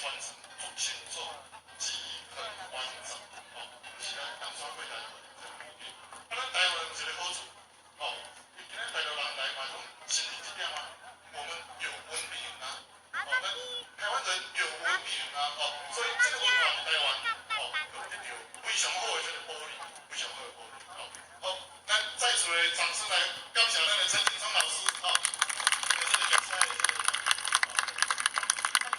傳承足清楚，記憶很完整，哦，是咱當初過來的這個背景。啊，咱台灣有一個好處，哦，今仔大陸人來嘛，攏承認這點啊，我們有文明啊，哦，咱台灣人有文明啊，哦，所以這個文化佇台灣，哦，有得到非常好的這個保留，非常好的保留，哦，好，咱再次的掌聲來感謝咱的陳錦聰老師，哦，這個這個講這個。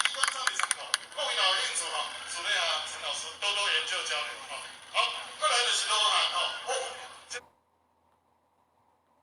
機關上的參考，各位若有興趣吼，私底下陳老師多多研究交流。